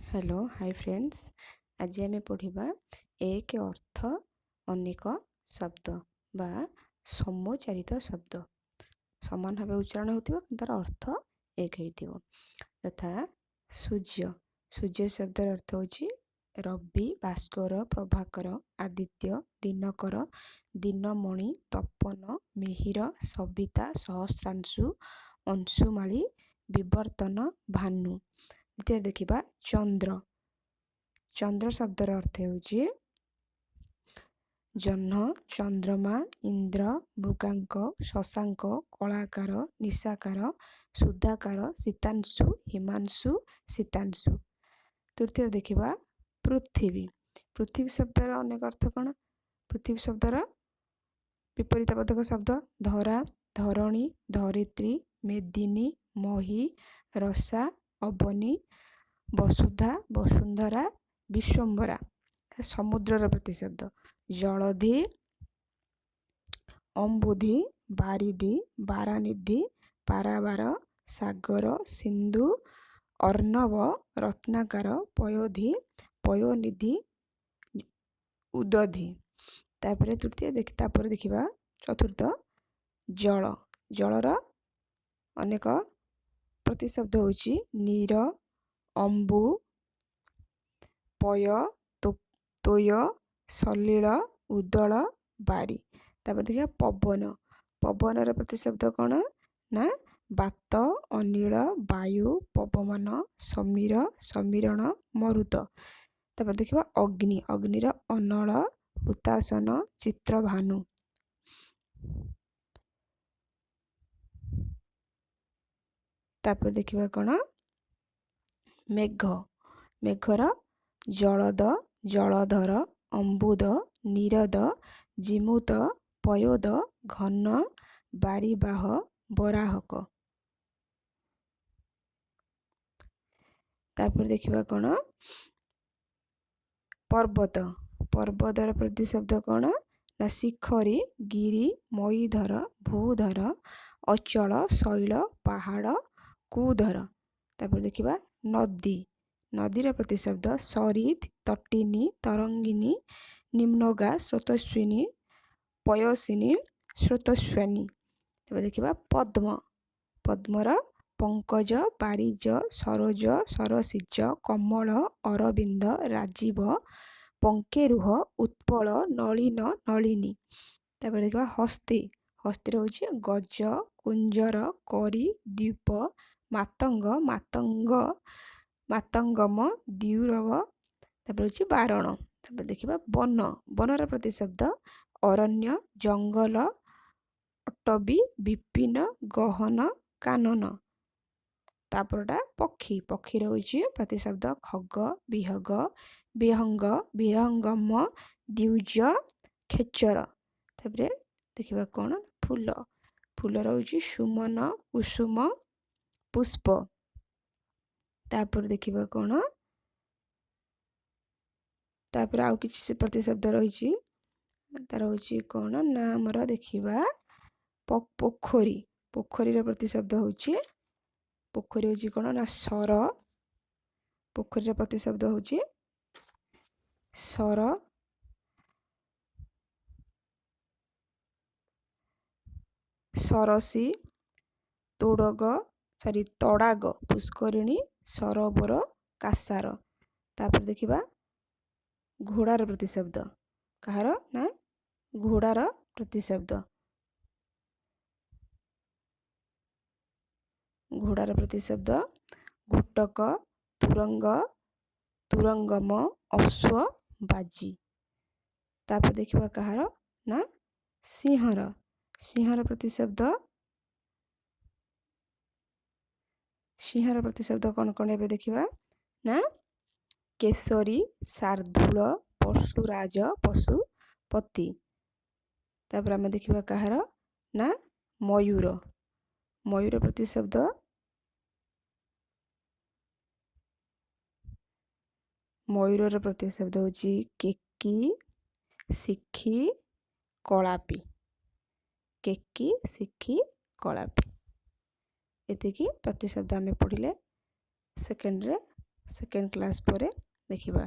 Hello high friends, ଆଜି ଆମେ ପଢ଼ିବା ଏକ ଅର୍ଥ ଅନେକ ଶବ୍ଦ ବା ସମୋଚ୍ଚାରିତ ଶବ୍ଦ। ସମାନ ଭାବେ ଉଚ୍ଚାରଣ ହେଉଥିବ କିନ୍ତୁ ତା'ର ଅର୍ଥ ଏକ ହେଇଥିବ। ଯଥା ସୂର୍ଯ୍ୟ। ସୂର୍ଯ୍ୟ ଶବ୍ଦର ଅର୍ଥ ହେଉଛି ରବି, ଭାସ୍କର, ପ୍ରଭାକର, ଆଦିତ୍ୟ, ଦିନକର, ଦିନମଣି, ତପନ, ମିହିର, ସବିତା, ସହସ୍ରାଂଶୁ, ଅଂଶୁମାଳି, ବିବର୍ତ୍ତନ, ଭାନୁ। ଦ୍ୱିତୀୟରେ ଦେଖିବା ଚନ୍ଦ୍ର। ଚନ୍ଦ୍ର ଶବ୍ଦର ଅର୍ଥ ହେଉଛି ଜହ୍ନ, ଚନ୍ଦ୍ରମା, ଇନ୍ଦ୍ର, ମୃଗାଙ୍କ, ଶଶାଙ୍କ, କଳାକାର, ନିଶାକାର, ସୁଧାକାର, ଶୀତାଂଶୁ, ହିମାଂଶୁ, ଶୀତାଂଶୁ। ତୃତୀୟରେ ଦେଖିବା ପୃଥିବୀ। ପୃଥିବୀ ଶବ୍ଦର ଅନେକ ଅର୍ଥ କ'ଣ? ପୃଥିବୀ ଶବ୍ଦର ବିପରୀତବୋଧକ ଶବ୍ଦ ଧରା, ଧରଣୀ, ଧରିତ୍ରୀ, ମେଦିନୀ, ମହୀ, ରସା, ଅବନୀ, ବସୁଧା, ବସୁନ୍ଧରା, ବିଶ୍ୱମ୍ଭରା। ସମୁଦ୍ରର ପ୍ରତିଶବ୍ଦ ଜଳଧି, ଅମ୍ବୁଧି, ବାରିଧି, ବାରାନିଧି, ପାରାବାର, ସାଗର, ସିନ୍ଧୁ, ଅର୍ଣ୍ଣବ, ରତ୍ନାକର, ପୟୋଧି, ପୟୋନିଧି, ଉଦଧି। ତାପରେ ତୃତୀୟ ଦେଖି ତାପରେ ଦେଖିବା ଚତୁର୍ଥ ଜଳ। ଜଳର ଅନେକ ପ୍ରତିଶବ୍ଦ ହେଉଛି ନୀର, ଅମ୍ବୁ, ପୟ, ତୋୟ, ସଲିଳ, ଉଦଳ, ବାରି। ତାପରେ ଦେଖିବା ପବନ। ପବନର ପ୍ରତିଶବ୍ଦ କ'ଣ ନା ବାତ, ଅନିଳ, ବାୟୁ, ପବମାନ, ସମୀର, ସମୀରଣ, ମରୁତ। ତାପରେ ଦେଖିବା ଅଗ୍ନି। ଅଗ୍ନିର ଅନଳ, ହୁତାସନ, ଚିତ୍ରଭାନୁ। ତାପରେ ଦେଖିବା କ'ଣ ମେଘ। ମେଘର ଜଳଦ, ଜଳଧର, ଅମ୍ବୁଦ, ନୀରଦ, ଜିମୂତ, ପୟୋଦ, ଘନ, ବାରିବାହ, ବରାହକ। ତାପରେ ଦେଖିବା କ'ଣ ପର୍ବତ। ପର୍ବତର ପ୍ରତିଶବ୍ଦ କ'ଣ ନା ଶିଖରୀ, ଗିରି, ମୟୀଧର, ଭୂଧର, ଅଚଳ, ଶୈଳ, ପାହାଡ଼, କୁଧର। ତାପରେ ଦେଖିବା ନଦୀ। ନଦୀର ପ୍ରତିଶବ୍ଦ ସରିତ୍, ତଟିନୀ, ତରଙ୍ଗିନୀ, ନିମ୍ନଗା, ସ୍ରୋତସ୍ୱିନୀ, ପୟସିନୀ, ସ୍ରୋତସ୍ୱିନୀ। ତାପରେ ଦେଖିବା ପଦ୍ମ। ପଦ୍ମର ପଙ୍କଜ, ବାରିଜ, ସରୋଜ, ସରସିଜ, କମଳ, ଅରବିନ୍ଦ, ରାଜୀବ, ପଙ୍କେରୁହ, ଉତ୍ପଳ, ନଳିନ, ନଳିନୀ। ତାପରେ ଦେଖିବା ହସ୍ତୀ। ହସ୍ତୀର ହେଉଛି ଗଜ, କୁଞ୍ଜର, କରି, ଦ୍ୱୀପ, ମାତଙ୍ଗ, ମାତଙ୍ଗ, ମାତଙ୍ଗମ, ଦ୍ୟୁରବ। ତାପରେ ହେଉଛି ବାରଣ। ତାପରେ ଦେଖିବା ବନ। ବନର ପ୍ରତିଶବ୍ଦ ଅରଣ୍ୟ, ଜଙ୍ଗଲ, ଅଟବୀ, ବିପିନ, ଗହନ, କାନନ। ତାପରଟା ପକ୍ଷୀ। ପକ୍ଷୀର ହେଉଛି ପ୍ରତିଶବ୍ଦ ଖଗ, ବିହଗ, ବିହଙ୍ଗ, ବିହଙ୍ଗମ, ଦ୍ୱିଜ, ଖେଚର। ତାପରେ ଦେଖିବା କ'ଣ ଫୁଲ। ଫୁଲର ହେଉଛି ସୁମନ, କୁସୁମ, ପୁଷ୍ପ। ତାପରେ ଦେଖିବା କ'ଣ ତାପରେ ଆଉ କିଛି ପ୍ରତିଶବ୍ଦ ରହିଛି। ତାର ହେଉଛି କ'ଣ ନା ଆମର ଦେଖିବା ପୋଖରୀ। ପୋଖରୀର ପ୍ରତିଶବ୍ଦ ହେଉଛି, ପୋଖରୀ ହେଉଛି କ'ଣ ନା ସର। ପୋଖରୀର ପ୍ରତିଶବ୍ଦ ହେଉଛି ସର। ସରସୀ, ତୋଡ଼ଗ, ସରି ତଡ଼ାଗ, ପୁଷ୍କରିଣୀ, ସରୋବର, କାସାର। ତାପରେ ଦେଖିବା ଘୋଡ଼ାର ପ୍ରତିଶବ୍ଦ କାହାର ନା ଘୋଡ଼ାର ପ୍ରତିଶବ୍ଦ। ଘୋଡ଼ାର ପ୍ରତିଶବ୍ଦ ଘୋଟକ, ତୁରଙ୍ଗ, ତୁରଙ୍ଗମ, ଅଶ୍ୱ, ବାଜି। ତାପରେ ଦେଖିବା କାହାର ନା ସିଂହର। ସିଂହର ପ୍ରତିଶବ୍ଦ, ସିଂହର ପ୍ରତିଶବ୍ଦ କ'ଣ କ'ଣ ଏବେ ଦେଖିବା ନା କେଶରୀ, ଶାର୍ଦ୍ଦୂଳ, ପଶୁରାଜ, ପଶୁପତି। ତାପରେ ଆମେ ଦେଖିବା କାହାର ନା ମୟୂର। ମୟୂର ପ୍ରତିଶବ୍ଦ ମୟୂରର ପ୍ରତିଶବ୍ଦ ହେଉଛି କେକି, ଶିଖି, କଳାପି। କେକି, ଶିଖି, କଳାପି। ଏତିକି ପ୍ରତିଶବ୍ଦ ଆମେ ପଢ଼ିଲେ। ସେକେଣ୍ଡରେ ସେକେଣ୍ଡ କ୍ଲାସ୍ ପରେ ଦେଖିବା।